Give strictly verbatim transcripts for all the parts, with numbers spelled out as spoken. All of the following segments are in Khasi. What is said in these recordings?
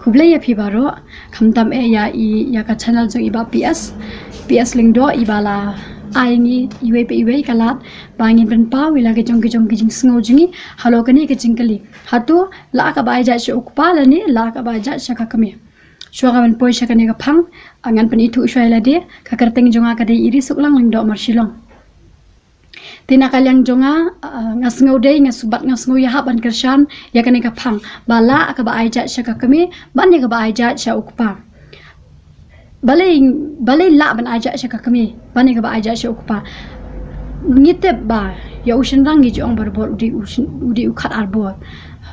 Khublei ïa phi baroh, khamtam eh ïa i, ïa ka channel jong i Bah P S, P S Lyngdoh, i ba la ai ngi iwei pa iwei ka lad ba ngin pynpaw ïa la ki jong ki jong ki jingsngew jong ngi halor kane ka jingkylli. Hato lah ka ba ai jait sha u kpa lane lah ka ba ai jait sha ka kmie? Shuwa ka ban poi sha kane ka phang, ngan pynithuh shuwa ïa lade. Ka kyrteng jong nga ka dei Irisuklang Lyngdoh Marshilong. Te na ka liang jong nga, ah, nga sngew dei, nga sngewbha, nga sngew ïahap ban kyrshan ïa kane ka phang ba lah ka ba ai jait sha ka kmie ban ïa ka ba ai jait sha u kpa. Balei, balei lah ban ai jait sha ka kmie ban ïa ka ba ai jait sha u kpa? Ngi tip ba ïa u shynrang ngi ju ong barabor u dei u syn-, u dei u khat ar bor.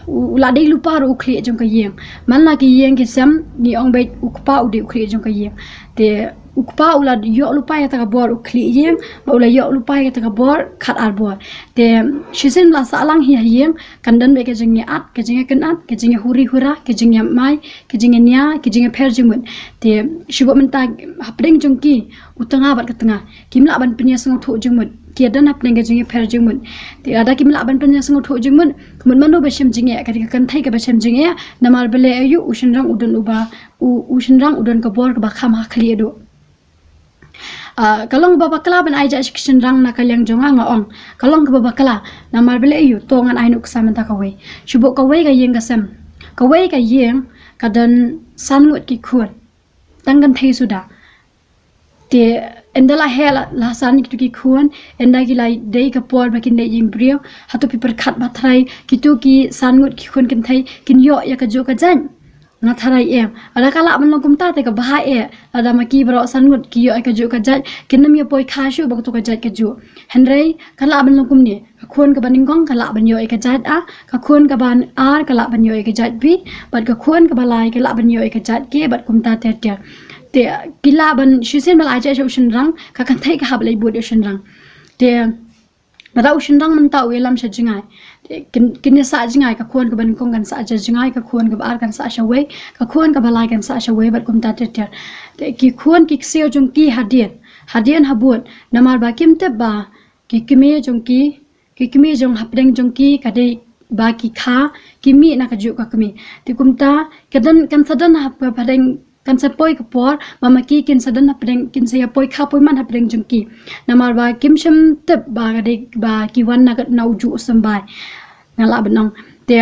U, u la dei lypa ruh u khlieh jong ka ïing. Man la ki ïing ki sem ngi ong beit u kpa u dei u khlieh jong ka ïing. Te u kpa u la ïoh lypa ïa kata ka bor u khlieh ïing, bad u la ïoh lypa ïa kata ka bor khat ar bor. Te shisien la sah lang hi ha ïing, kan don beit ka jingïa-at, ka jingïakynad, ka jingïahuri hura, ka jingïamai, ka jingïania, ka jingïapher jingmut. Te shu bok mynta hapdeng jong ki, u tnga bad ka tnga, kim lah ban pynïasngewthuh jingmut. Ki ïadon hapdeng ka jingïapher jingmut. Te lada kim lah ban pynïasngewthuh jingmut, mut mano ba shem jingeh? Ka dei ka kynthei ka ba shem jingeh. Namar balei? Aïu? U shynrang u don uba, u, u shynrang u don ka bor ka ba kham ha khlieh duh. Ah, ka long ba bakla ban ai jait sha ki shynrang na ka liang jong nga, nga ong ka long ka ba bakla. Namar balei? Aïu? To ngan ai nuksa mynta kawei. Shu bok kawei ka ïing ka sem, kawei ka ïing ka don san ngut ki khun, tang kynthei suda. Te ynda la heh la, la san ngut ki khun, ynda ki la dei ka por ba kin leit ïing briew, hato phi pyrkhat ba tharai kito ki san ngut ki khun kynthei kin ïoh ïa kajuh ka jait? Nga tharai em. Lada ka lah ban long kumta te ka bha eh. Lada ma ki baroh san ngut ki ïoh ïa kajuh ka jait, kin ym ïa poi kha shuh ba kato ka jait kajuh. Hynrei ka lah ban long kumne. Ka khun ka ba nyngkong ka lah ban ïoh ïa ka jait A, ka khun ka ba ar ka lah ban ïoh ïa ka jait B, bad ka khun ka ba lai ka lah ban ïoh ïa ka jait K, bad kumta ter ter. Te ki lah ban, shisien ba la ai jait sha u shynrang, ka kynthei ka hap leit bud ïa u shynrang. Te lada u shynrang mynta u ïalam sha jngai, te kin, kin ïa sah jngai, ka khun ka ba nyngkong kan sah sha jngai, ka khun ka ba ar kan sah sha wei, ka khun ka ba lai kan sah sha wei, bad kumta ter ter. Te ki khun ki ksiew jong ki hadien, hadien habud, namar ba kim tip ba ki kmie jong ki, ki kmie jong hapdeng jong ki ka dei ba ki kha, ki mih na kajuh ka kmie. Te kumta ka don, kan sa don hap-, hapdeng, kan sa poi ka por ba ma ki kin sa don hapdeng, kin sa ïa poi kha poi man hapdeng jong ki. Namar ba kim shym tip ba ka dei ba ki wan na ka, na ujuh u symbai. Nga lah ban ong. Te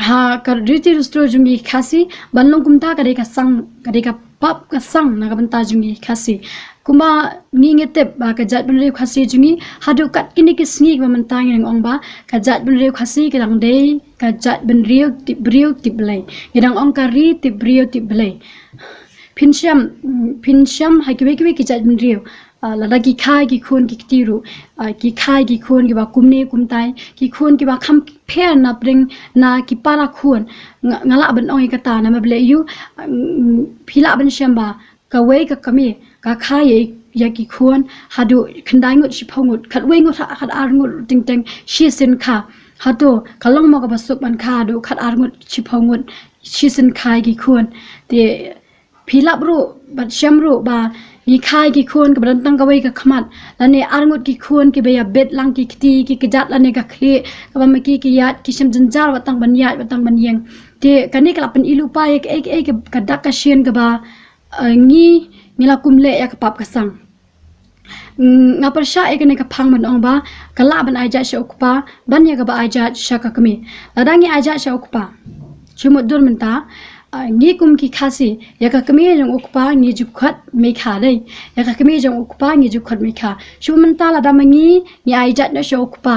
ha ka riti rustru jong ngi Khasi, ban long kumta ka dei ka sang, ka dei ka pap ka sang na ka bynta jong ngi Khasi. Kumba ngi ngi tip ba ka jaitbynriew Khasi jong ngi, haduh kat kine ki sngi kiba mynta ngi dang ong ba ka jaitbynriew Khasi ka dang dei ka jaitbynriew tip briew tip Blei. Ngi dang ong ka ri tip briew tip Blei. Phin shem, phin shem ha kiwei kiwei ki jaitbynriew. Ah, lada ki kha ïa ki khun ki kti ruh, ah, ki kha ïa ki khun kiba kumne kumtai, ki khun kiba kham pher na pdeng na ki para khun. Nga, nga lah ban ong ïa kata namar balei? Ïoh, ah, mm, phi lah ban shem ba kawei ka kmie ka kha ïa, ïa ki khun haduh khyndai ngut shiphew ngut, khatwei ngut, khat ar ngut teng teng shisien kha. Hato ka long mo kaba suk ban kha haduh khat ar ngut shiphew ngut shisien kha ïa ki khun? Te phi lap ruh bad shem ruh ba ngi kha ïa ki khun kaba don tang kawei ka khmat, lane ar ngut ki khun kiba ïa bit lang ki kti ki kjat lane ka khlieh, kaba ma ki ki ïaid ki shem jynjar wat tang ban ïaid wat tang ban ïeng. Te kane ka la pyni lypa ïa kaei kaei ka, ka dak ka shin kaba, eh, ngi, ngi la kum leh ïa ka pap ka sang. Mm, nga pyrshah ïa kane ka phang ban ong ba ka lah ban ai jait sha u kpa ban ïa kaba ai jait sha ka kmie. Lada ngi ai jait sha u kpa, shu mut dur mynta, ah, ngi kum ki Khasi, ïa ka kmie jong u kpa ngi ju khot meikha dei. Ïa ka kmie jong u kpa ngi ju khot meikha. Shu mynta lada ma ngi ngi ai jait noh sha u kpa,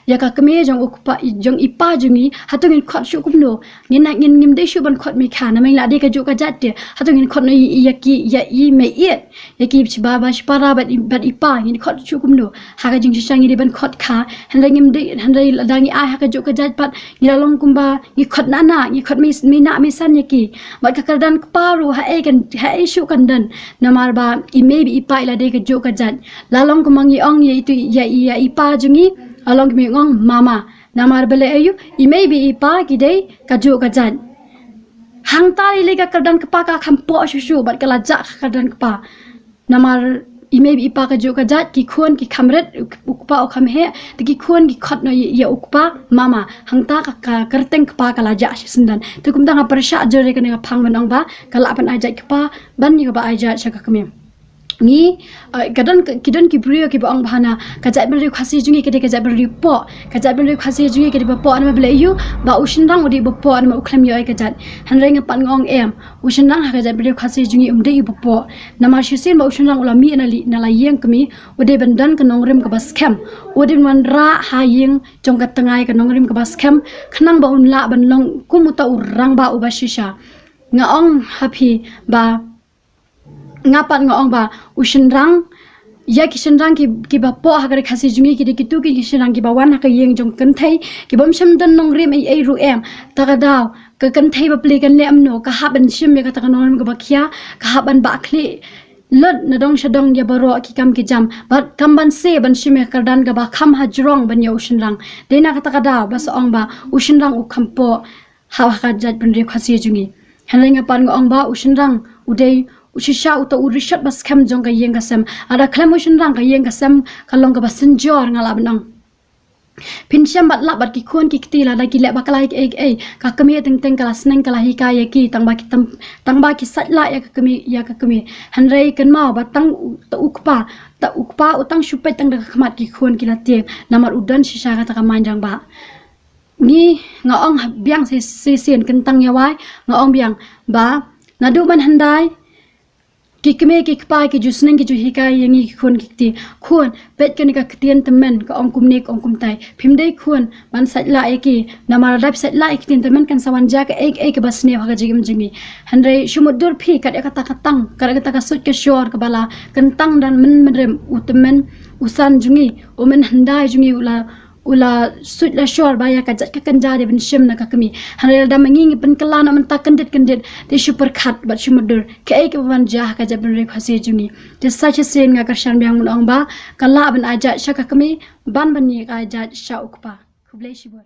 ïa ka kmie jong u kpa, jong i pa jong ngi, hato ngin khot shuh kumno? Ngin na, ngin, ngim dei shuh ban khot meikha, namar ngi la dei kajuh ka jait te. Hato ngin khot noh ïa, ïa ki, ïa i mei ïeit, ïa ki baba shipara bad i, bad i pa, ngin khot shuh kumno? Ha ka jingshisha ngi dei ban khot kha. Hynrei ngim dei, hynrei lada ngi ai ha kajuh ka jait pat, ngi la long kumba ngi khot na na, ngi khot mei, mei na mei san ïa ki. Bad ka kyrdan kpa ruh haei kan, haei shuh kan don. Namar ba i mei bad i pa i la dei kajuh ka jait. La long kumba ngi ong ïa itu, ïa i, ïa i pa jong ngi, la long kumba ngi ong mama. Namar balei? Ïoh, i mei bad i pa ki dei kajuh ka jait. Hangta lei lei ka kyrdan kpa ka kham poh shuh shuh bad ka la jah ka kyrdan kpa. Namar i mei bad i pa kajuh ka jait, ki khun ki kham rit, u kpa u kham heh, te ki khun ki khot noh ïa u kpa mama. Hangta ka, ka kyrteng kpa ka la jah shisyndon. Te kumta nga pyrshah jur ïa kane ka phang ban ong ba ka lah ban ai jait kpa ban ïa kaba ai jait sha ka kmie. Ngi, uh, ka don, ki don ki briew kiba ong ba hana ka jaitbynriew Khasi jong ngi ka dei ka jaitbynriew poh, ka jaitbynriew Khasi jong ngi ka dei ba poh. Namar balei? Ïoh ba u shynrang u dei ba poh namar u khlem ïoh ïa ka jait. Hynrei nga pat nga ong em, u shynrang ha ka jaitbynriew Khasi jong ngi um dei u ba poh. Namar shisien ba u shynrang u la mih na la ïing kmie, u dei ban don ka nongrim kaba skhem. U dei ban wanrah ha ïing jong ka tngai ka nongrim kaba skhem, khnang ba un lah ban long kum uta u rangbah uba shisha. Nga ong ha phi ba, nga pat nga ong ba u shynrang, ïa ki shynrang ki, kiba poh ha ka ri Khasi jong ngi ki dei kito ki, ki shynrang kiba wan ha ka ïing jong kynthei, ki bym shym don nongrim ei ei ruh em. Ta ka daw ka kynthei ba plie kan leh kumno? Ka hap ban shim ïa kata ka nongrim kaba khia, ka hap ban bah khlieh lut na dong sha dong ïa baroh ki kam ki jam. Bad kam ban se ban shim ïa ka kyrdan kaba kham hajrong ban ïa u shynrang. Dei na kata ka daw ba sa ong ba u shynrang u kham poh ha, ha ka jaitbynriew Khasi jong ngi. Hynrei nga pat nga ong ba u shynrang u dei u shisha uta u rishot ba skhem jong ka ïing ka sem. Lada khlem u shynrang ka ïing ka sem ka long kaba synjor, nga lah ban ong. Phin shem bad lap bad ki khun ki kti, lada ki leh bakla kiei kiei, ka kmie teng teng ka la sneng, ka la hikai ïa ki, tang ba ki tam, tang ba ki sait lah ïa ka kmie, ïa ka kmie. Hynrei kynmaw ba tang u, ta u kpa, ta u kpa u tang shu peit tang da ka khmat, ki khun ki la tieng namar u don shisha kata ka main rangbah. Ngi, nga ong biang shisien, kyntang ïa wai nga ong biang ba naduh mynhyndai ki kmie ki kpa ki ju sneng ki ju hikai ïa ngi ki khun ki kti. Khun, peit kane ka ktien tymmen ka ong kumne ka ong kumtai. Phim dei khun ban sait lah ïa ki, namar lada phi sait lah ïa ki ktien tymmen kan sa wan jia kaei kaei kaba sniew ha ka jingim jong ngi. Hynrei shu mutdur phi kat ïa kata ka tang, kat ïa kata ka suit ka shor kaba la kyntang da mynmynrim, u tymmen u san jong ngi, u mynhyndai jong ngi u la u la suit la shor ba ïa ka jait ka kynja dei ban shim na ka kmie. Hynrei lada ma ngi ngi pynkylla na mynta kyndit kyndit, te shu pyrkhat bad shu mutdur kaei kaba wan jia ha ka jaitbynriew Khasi jong ngi. Te sa shisien nga kyrshan biang ban ong ba ka lah ban ai jait sha ka kmie ban ban ïa ka ai jait sha u kpa. Khublei shibun.